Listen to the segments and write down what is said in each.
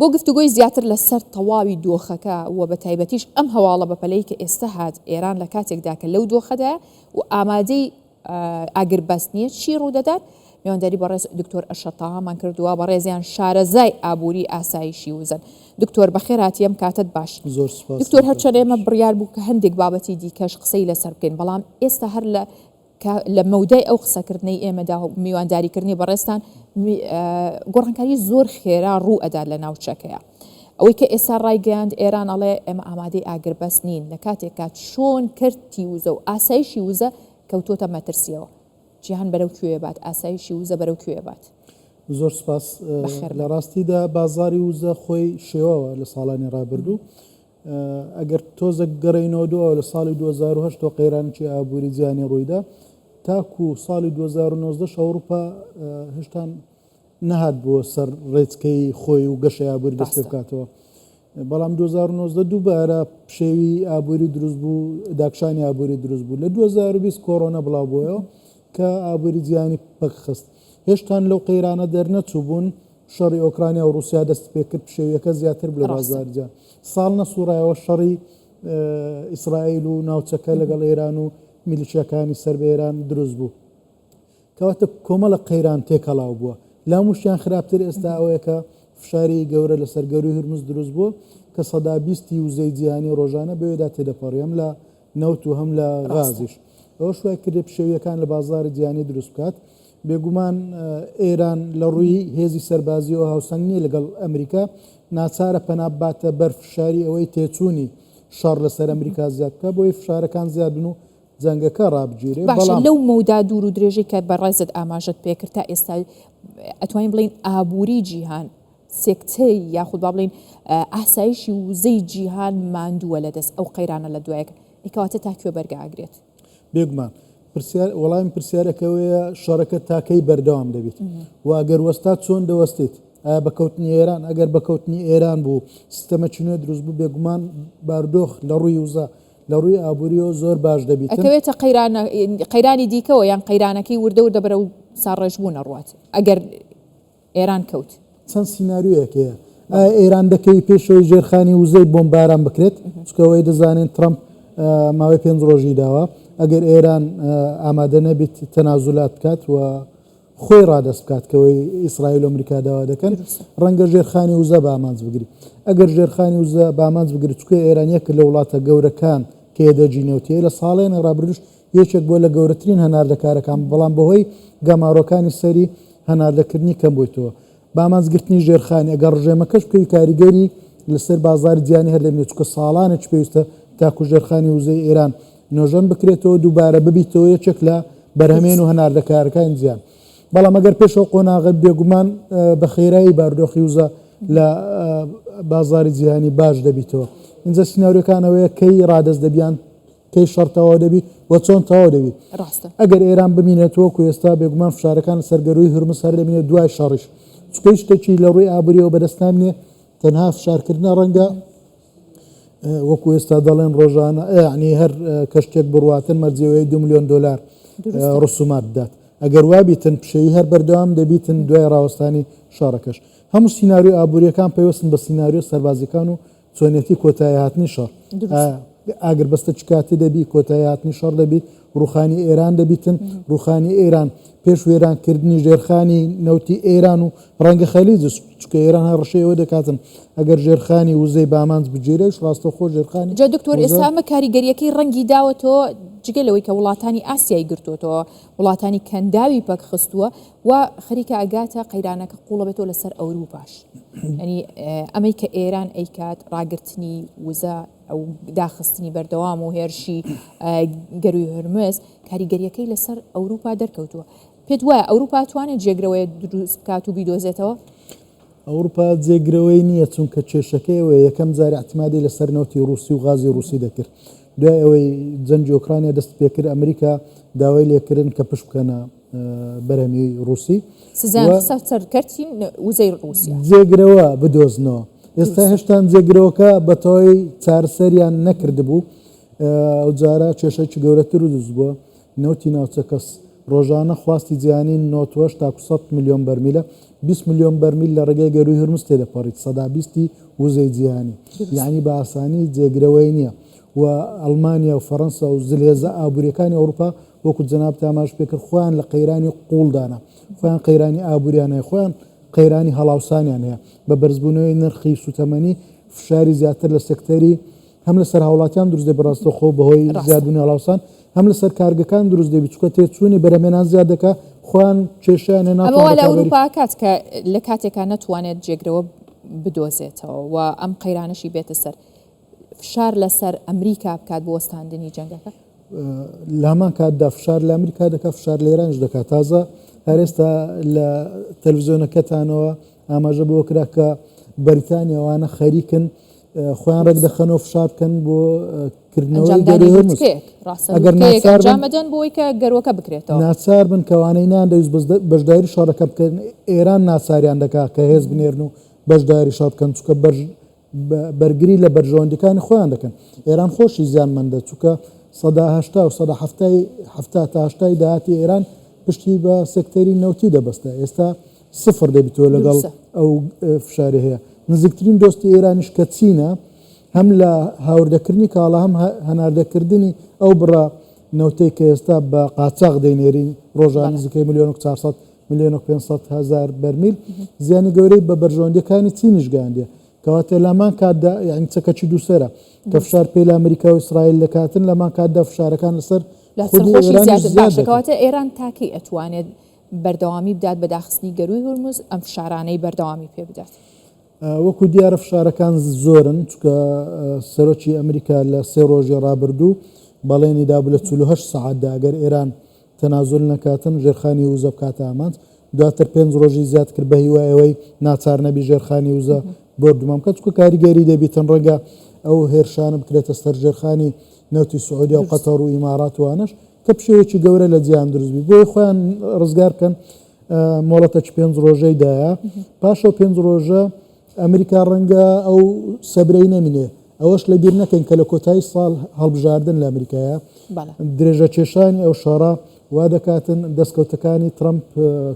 بۆ گفتوگۆی زیاتر لەسەر تەواوی دۆخەکە و بە تایبەتیش ئەم هەواڵە بەپەلەی کە ئێستا هات ئێران لە کاتێکدا کە لەو دۆخەدایە و ئامادەی ئاگربەست نییە چی ڕوودەدات؟ میوانداری بەڕێز دکتۆر ئەرشەد تاهامان کردووە بەڕێزیان شارەزای ئابووری ئاسایشی وزەن. دکتۆر بەخێر هاتی ئەم کاتەت باش. زۆر سوپاس. دکتۆر هەرچەند ئێمە بڕیار بوو کە هەندێک بابەتی دیکەش قسەی لەسەر بکەین بەڵام ئێستا هەر لە کە لە مەودای ئەو قسەکردنەی ئێمەدا و میوانداریکردنی بەڕێزتان گۆڕانکاری زۆر خێرا ڕوو ئەدات لە ناوچەکەیە. ئەوەی کە ئێستا ڕایگەیاند ئێران ئەڵێ ئێمە ئامادەی ئاگربەست نین لە کاتێکا چۆن کەرتی وزە و ئاسایشی وزە کەوتۆتە مەترسیەوە. جیهان بەرەو کوێ بات؟ ئاسایشی وزە بەرەو کوێ بات؟ زۆر سپاس. لە ڕاستیدا بازاری وزە خۆی شێواوە لە ساڵانی ڕابردوو. ئەگەر تۆزێک بگەڕێینەوە دواوە لە ساڵی 2008 تۆ قەیرانێکی ئابووری جیهانی ڕوویدا تاکو ساڵی 2019 ئەوروپا هێشتان نەهات بۆ سەر ڕێچکەی خۆی و گەشەی ئابووری دەست پێ بکاتەوە بەڵام 2019 دووبارە پشێوی ئابووری دروست بوو داکشانی ئابووری دروست بوو لە 2020 کۆرۆنا بڵاو بووەوە کە ئابووری جیهانی پەکخست هێشتان لەو قەیرانە دەرنەچوو بوون شەڕی ئۆکرانیا و ڕووسیا دەستی پێکرد، پشێوییەکە زیاتر بوو لە بازاڕی جیهان. ساڵ نەسووڕایەوە شەڕی ئیسرائیل و ناوچەکە لەگەڵ ئێران و میلیشیاکانی سەر بە ئێران دروست بوو. کەواتە کۆمەڵە قەیران تێکەڵاو بووە. لاموشیان خراپتر ئێستا ئەوەیە کە فشاری گەورە لەسەر گەرووی هورمز دروست بووە کە 20% ی وزەی جیهانی ڕۆژانە بەوێدا تێدەپەڕی هەم لە نەوت و هەم لە غازیش. ئەوەش وای کردی پشێوییەکان لە بازاڕی جیهانی دروست بکات. بێگومان ئێران لە ڕووی هێزی سەربازیەوە هاوسەنگ نییە لەگەڵ ئەمریکا، ناچارە پەنا بباتە بەر فشاری ئەوەی تێچوونی شەڕ لەسەر ئەمریکا زیاد بکات، بۆیە فشارەکان زیاد بن و جەنگەکە ڕابگیرێ. باشە بەڵام. لەو مەودا دوور و درێژەی کە بەڕێزت ئاماژەت پێکرد تا ئێستا ئەتوانین بڵێین ئابووری جیهان سێکتەری یاخود با بڵێین ئاسایشی وزەی جیهان ماندووە لەدەست ئەو قەیرانە لە دوایەک ئەی کەواتە تا کوێ بەرگە ئەگرێت؟ بێگومان پرسیار وەڵامی پرسیارەکە ئەوەیە شەڕەکە تا کەی بەردەوام دەبیت و ئەگەر وەستا چۆن دەوەستیت؟ ئایا بە کەوتنی ئێران ئەگەر بە کەوتنی ئێران بوو سیستەمەکی نوێ دروست بوو بێگومان بارودۆخ لە ڕووی وزە لە ڕووی ئابووریەوە زۆر باش دەبیتن. ئەکەوێتە قەیرانە قەیرانی دیکەوە یان قەیرانەکەی وردە وردە بەرەو ساڕێژبوون ئەڕوات ئەگەر ئێران کەوت. چەند سیناریۆیەک هەیە. ئایا ئێران دەکەوی پێشەوەی ژێرخانی وزەی بۆمباران بکرێت؟ چونکە ئەوەی دەزانین ترەمپ ماوەی پێنج ڕۆژی داوە. ئەگەر ئێران ئامادە نەبیت تەنازولات بکات و خۆی ڕادەست بکات کە ئەوەی ئیسرائیل و ئەمریکا داوا دەکەن، ڕەنگە ژێرخانی وزە بە ئامانج بگری. ئەگەر ژێرخانی وزە بە ئامانج بگری، چونکە ئێران یەک لە وڵاتە گەورەکان کە یەدەگی نەوتییە، لە ساڵێنی ڕابردووش یەکێک بووە لە گەورەترین هەناردەکارەکان، بەڵام بەهۆی گەمارۆکانی سەری هەناردەکردنی کەمبوویتەوە. بە ئامانجگرتنی ژێرخانی، ئەگەر ڕژێمەکەش بکەوی کاریگەری لەسەر بازاڕی جیهانی هەر دەمێنێت، چونکە ساڵانێکی پێویستە تاکو ژێرخانی وزەی ئێران نۆژەن بکرێتەوە، دووبارە ببیتەوە یەکێک لە بەرهەمێن و هەناردەکارەکانی جیهان. بەڵام ئەگەر پێش ئەو قۆناغە بێگومان بە خێرایی بارودۆخی وزە لە بازاڕی جیهانی باش دەبیتەوە. ئینجا سیناریۆکان ئەوەیە کەی ڕادەست دەبیان کەی شەڕ تەواو دەبی و چۆن تەواو دەبی. ڕاستە. ئەگەر ئێران بمینێتەوە وەکو ئێستا بێگومان فشارەکان لەسەر گەرووی هورمز هەر دەمینێت دوای شەڕیش. چونکە هیچ شتێکی لە ڕووی ئابووریەوە بەدەست نامینێ تەنها فشارکردنە ڕەنگە وەکو ئێستا دەڵێن ڕۆژانە یعنی هەر کەشتێک بڕواتن مەرجی ئەوەیە 2 میلیۆن دلار ڕسومات بدات. ئەگەر وابیتن پشێوی هەر بەردەوام دەبیتن دوای ڕاوەستانی شەڕەکەش. هەموو سیناریۆ ئابووریەکان پەیوەستن بە سیناریۆ سەربازیەکان و چۆنیەتی کۆتایی هاتنی شەڕ. ئاگربەستە چ کاتێ دەبی، کۆتایی هاتنی شەڕ دەبی، ڕووخانی ئێران دەبیتن، ڕووخانی ئێران پێش وێران کردنی ژێرخانی نەوتی ئێران و ڕەنگە خەلیج، چونکە ئێران هەڕەشەی ئەوە دەکاتن ئەگەر ژێرخانی وزەی بامانج بگیرێش ڕاستەوخۆ ژێرخانی جا دکتۆر ئێستا ئەمە کاریگەریەکەی ڕەنگی داوەتەوە جگە لەوەی کە وڵاتانی ئاسیای گرتووەتەوە وڵاتانی کەنداوی پەک خستووە و خەریکە ئەگاتە قەیرانەکە قوڵەبێتەوە لەسەر ئەوروپاش. یەعنی ئەمەی کە ئێران ئەیکات ڕاگرتنی وزە ئەو داخستنی بەردەوام و هێرشی گەروی هرمز کاریگەریەکەی لەسەر ئەوروپا دەرکەوتووە پێت وایە ئەوروپا توانێت جێگرەوەی دروست بکات و بیدۆزێتەوە؟ ئەوروپا جێگرەوەی نییە چونکە کێشەکەی ئەوەیە یەکەم جار اعتمادی لەسەر نەوتی ڕوسی و غازی ڕوسی دەکرد دوای ئەوەی جەنگی ئۆکرانیا دەست پێکرد ئەمریکا داوای لێکردن کە پشت بکەنە بەرهەمی ڕوسی سزایان خستە سەر کەرتی وزەی ڕوسیا. جێگرەوە بدۆزنەوە. ئێستا هێشتان جێگرەوەکە بە تەواوی چارەسەریان نەکردبوو. ئەوجارە کێشەیەکی گەورەتر دروست بووە. نەوتی ناوچەکە. ڕۆژانە خواستی جیهانی 98 تاکو 100 ملیۆن بەرمیلە، 20 ملیۆن بەرمیل لە ڕێگای گەرووی هورمز تێدەپەڕیت، 20% ی وزەی جیهانی. یەعنی بە ئاسانی جێگرەوەی نییە و ئەڵمانیا و فەرەنسا و زلهێزە ئابوورییەکانی ئەوروپا وەکو جەنابت ئاماژەت پێکرد خۆیان لە قەیرانی قووڵدانە، خۆیان قەیرانی ئابووریان هەیە، خۆیان قەیرانی هەڵاوسانیان هەیە، بە بەرزبوونەوەی نرخی سووتەمەنی فشاری زیاتر لە سێکتەری هەم لەسەر هاوڵاتیان دروست دەبێت ڕاستەوخۆ بەهۆی زیادبوونی هەڵاوسان، هەم لەسەر کارگەکان دروست دەبێت، چونکە تێچوونی بەرهەمهێنان زیاد دەکات، خۆیان کێشەیان هەیە ناتوانن ڕکابەری. ئەمە وا لە ئەوروپا ئەکات کە لە کاتێکا نەتوانێت جێگرەوە بدۆزێتەوە و ئەم قەیرانەشی بێتە سەر، فشار لەسەر ئەمریکا بکات بۆ وەستاندنی جەنگەکە؟ لە هەمان کاتدا فشار لە ئەمریکا دەکات، فشار لە ئێرانیش دەکات. تازە هەر ئێستا لە تەلەڤزیۆنەکەتانەوە ئاماژە بەوە کرا کە بەریتانیا ئەوانە خەریکن خۆیان ڕێک دەخەنەوە فشار بکەن بۆ کردنەوەی گەرووی هورمز. ئەگەر ناچار بن ئەنجامەدەن بۆی کە گەروەکە بکرێتەوە. ناچار بن کە ئەوانەی نایاندەویست بەشداری شەڕەکە بکەن، ئێران ناچاریان دەکات کە هێز بنێرن و بەشداری شەڕ بکەن، چونکە بەرگری لە بەرژەوەندیەکانی خۆیان دەکەن. ئێران خۆشی زیانمەندە چونکە 80% و 70% 70 تا هەشتای داهاتی ئێران پشتی بە سێکتەری نەوتی دەبەستە. ئێستا سفر دەبیتەوە لەگەڵ ئەو فشاری هەیە. نزیکترین دۆستی ئێرانیش کە چینە هەم لە هاوردەکردنی کاڵا هەم هەناردەکردنی ئەو بڕە نەوتەی کە ئێستا بە قاچاخ دەینێرین ڕۆژانە نزیکەی ملیۆن و 400 ملیۆن و 500 هەزار بەرمیل زیانی گەورەی بە بەرژەوەندیەکانی چینیش گەیاندیە. کەواتە لامان کاتدا یعنی چەکەکی دووسەرە کە فشار پێ لە ئەمریکا و ئیسرائیل دەکاتن لەمان کاتدا فشارەکان لەسەر خودی ئێرانیش زیاد دەکەن. کەواتە ئێران تاکەی ئەتوانێت بەردەوامی بدات بە داخستنی گەرووی هورمز ئەم فشارانەی بەردەوامی پێ بدات؟ وەکو دیارە فشارەکان زۆرن چونکە سەرۆکی ئەمریکا لە سێ ڕۆژی ڕابردوو بەڵێنی دابوو لە 48 سەعاتدا ئەگەر ئێران تەنازول نەکاتن ژێرخانی وزە بکاتە ئامانج، دواتر پێنج ڕۆژی زیاد کرد بە هیوای ئەوەی ناچار نەبی ژێرخانی وزە بۆردومان بکات، چونکە کاریگەری دەبیتن ڕەنگە ئەو هێرشانە بکرێتە سەر ژێرخانی نەوتی سعودیا و قەتەڕ و ئیمارات وانەش کە پشێوێکی گەورە لە جیهان دروست بی بۆی خۆیان ڕزگار بکەن مۆڵەتەکی پێنج ڕۆژەی دایە پاشەو پێنج ڕۆژە ئەمریکا ڕەنگە ئەو سەبرەی نەمینێ ئەوەش لە بیر نەکەین کە لە کۆتایی ساڵ هەڵبژاردن لە ئەمریکایە درێژە کێشانی ئەو شەڕە وا دەکاتن دەستکەوتەکانی ترەمپ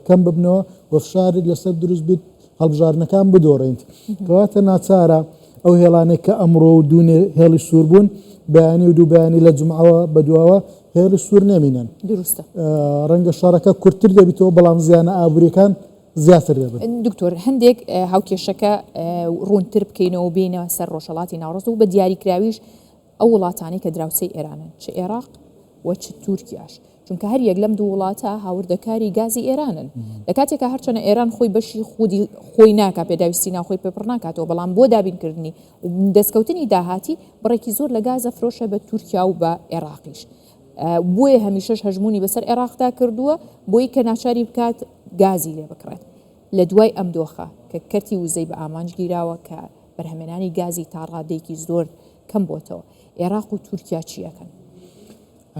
کەم ببنەوە و فشاری لەسەر دروست بیت هەڵبژاردنەکان بدۆڕێنت کەواتە ناچارە ئەو هێڵانەی کە ئەمڕۆ و دوونێ هێڵی سوور بوون بەیانی و دوو بەیانی لە جومعەوە بەدواوە هێڵی سوور نەمینن دروستە ڕەنگە شەڕەکە کورتتر دەبیتەوە بەڵام زیانە ئابووریەکان زیاتر دەبن. دکتۆر هەندێک هاوکێشەکە ڕوونتر بکەینەوە و بێینەوە سەر ڕۆژهەڵاتی ناوەڕاست و بە دیاریکراویش ئەو وڵاتانەی کە دراوسێی ئێرانن چ ئێراق و چ تورکیاش چونکە هەر یەک لەم دوو وڵاتە هاوردەکاری گازی ئێرانن لە کاتێکا هەرچەنە ئێران خۆی بەشی خودی خۆی ناکا پێداویستی ناوخۆی پێ پڕ ناکاتەوە بەڵام بۆ دابینکردنی و دەستکەوتنی داهاتی بڕێکی زۆر لە گازە فرۆشە بە تورکیا و بە ئێراقیش بۆیە هەمیشەش هەژموونی بەسەر عێراقدا کردووە بۆی کە ناچاری بکات گازی لێ بکڕێت. لە دوای ئەم دۆخە کە کەرتی وزەی بە ئامانج گیراوە کە بەرهەمێنانی گازی تا ڕادەیەکی زۆر کەم بۆتەوە، عێراق و تورکیا چی ئەکەن؟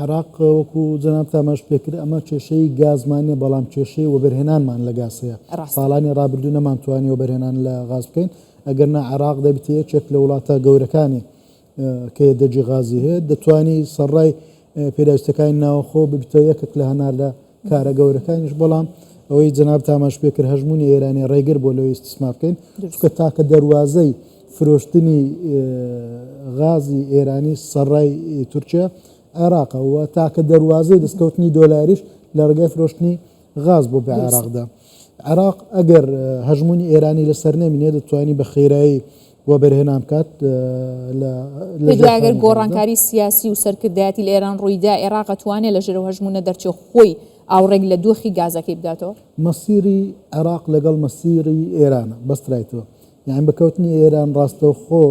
عێراق وەکو جەنابت ئاماژەت پێکرد ئەمە کێشەی گازمان نیە بەڵام کێشەی وەبەرهێنانمان لە گاز هەیە. ساڵانی ڕابردوو نەمانتوانی وەبەرهێنان لە غاز بکەین ئەگەرنا عێراق دەبیتە یەکێک لە وڵاتە گەورەکانی کە یەدەگی غازی هەیە دەتوانی سەرڕای پێداویستەکانی ناوەخۆ ببیتە یەکێک لە هەناردە کارە گەورەکانیش بەڵام ئەوەی جەنابت ئاماژ پێکرد هەژموونی ئێرانی ڕێگر بۆ لەوەی ئیستیسما بکەین چونکە تاکە دەروازەی فرۆشتنی غازی ئێرانی سەرڕای تورکیا عێراقە و تاکە دەروازەی دەستکەوتنی دۆلاریش لە ڕێگای فرۆشتنی غاز بۆ بە عێراقدا. عێراق ئەگەر هەژموونی ئێرانی لەسەر نەمینێ دەتوانی بە خێرایی وەبەرهێنان بکات لە پێت وایە گەر گۆڕانکاری سیاسی و سەرکردایەتی لە ئێران ڕوویدا عێراق ئەتوانێ لە ژێر ئەو هەژموونە دەرچێ و خۆی ئاوڕێک لە دۆخی گازەکەی بداتەوە؟ مەسیری عێراق لەگەڵ مەسیری ئێرانە بەسترایتەوە یانی بە کەوتنی ئێران ڕاستەوخۆ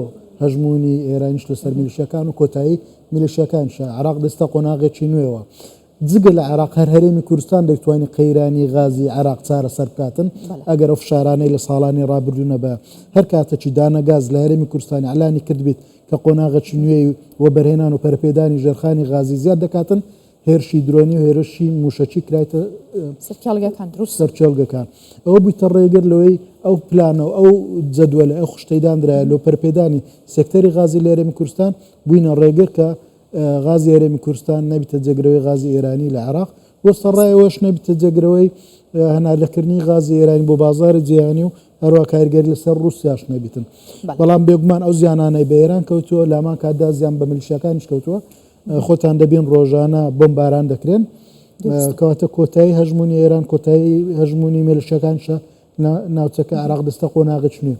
هەژموونی ئێرانیش لەسەر میلیشیاکان و کۆتایی میلیشیاکانیشە عێراق دەچتە قۆناغێکی نوێوە جگە لە عێراق هەر هەرێمی کوردستان دەیتوانی قەیرانی غازی عێراق چارەسەر بکاتن ئەگەر ئەو فشارانەی لە ساڵانی ڕابردوو نەبایە. هەر کاتەکی دانە گاز لە هەرێمی کوردستان ئیعلانی کردبیت کە قۆناغەکی نوێی وەبەرهێنان و پەرەپێدانی ژێرخانی غازی زیاد دەکاتن هێرشی درۆنی و هێرشی موشەکی کرایتە سەر کێڵگەکان دروست سەر کێڵگەکان ئەوە بوویتە ڕێگر لەوەی ئەو پلانە و ئەو جەدوەلە ئەو خشتەی داندرایە لۆ پەرەپێدانی سێکتەری غازی لە هەرێمی کوردستان بووینە ڕێگر کە غازی هەرێمی کوردستان نەبیتە جێگرەوەی غازی ئێرانی لە عێراق. و سەرڕای ئەوەش نەبیتە جێگرەوەی هەناردەکردنی غازی ئێرانی بۆ بازاڕی جیهانی و هەروە کاریگەری لەسەر ڕووسیاش نەبیتن. بەڵام بێگومان ئەو زیانانەی بە ئێران کەوتووە لامان کاتدا زیان بە میلیشیاکانیش کەوتووە. خۆتان دەبین ڕۆژانە بۆمباران دەکرێن. کەواتە کۆتایی هەژموونی ئێران کۆتایی هەژموونی میلیشیاکانیشە ناوچەکە عێراق دەستە قۆناغێکی نوێ.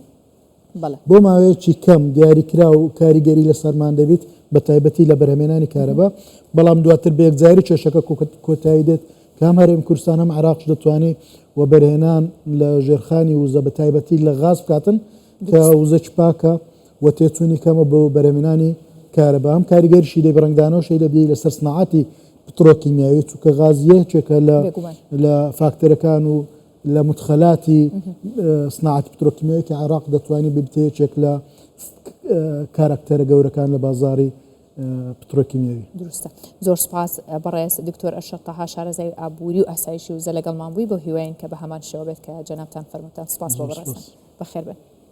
بۆ ماوەیەکی کەم دیاریکراو کاریگەری لەسەرمان دەبیت بە تایبەتی لە بەرهەمێنانی کارەبا، بەڵام دواتر بە یەکجاری کێشەکە کۆتایی دێت کە هەم هەرێمی کوردستان هەم عێراقش دەتوانێت وەبەرهێنان لە ژێرخانی وزە بە تایبەتی لە غاز بکاتن کە وزەکی پاکە و تێچوونی کەمە بۆ بەرهەمێنانی کارەبا هەم کاریگەریشی دەبێت ڕەنگدانەوەشی دەبێت لەسەر سناعەتی پترۆکیمیاوی چونکە غاز یەکێکە لە فاکتەرەکان و لە مدخلاتی سناعەتی پترۆکیمیاوی کە عێراق دەتوانێت ببتە یەکێک لە کاراکتەرە گەورەکان لە بازاڕی پترۆکیمیاوی. دروستە. زۆر سوپاس بەڕێز دکتۆر ئەرشەد تەها شارەزای ئابووری و ئاسایشی وزە لەگەڵمان بووی بەو هیوایەین کە بە هەمان شێوە بێت کە جەنابتان فەرمووتان. سوپاس بۆ بەڕێزتان. بەخێر بێن.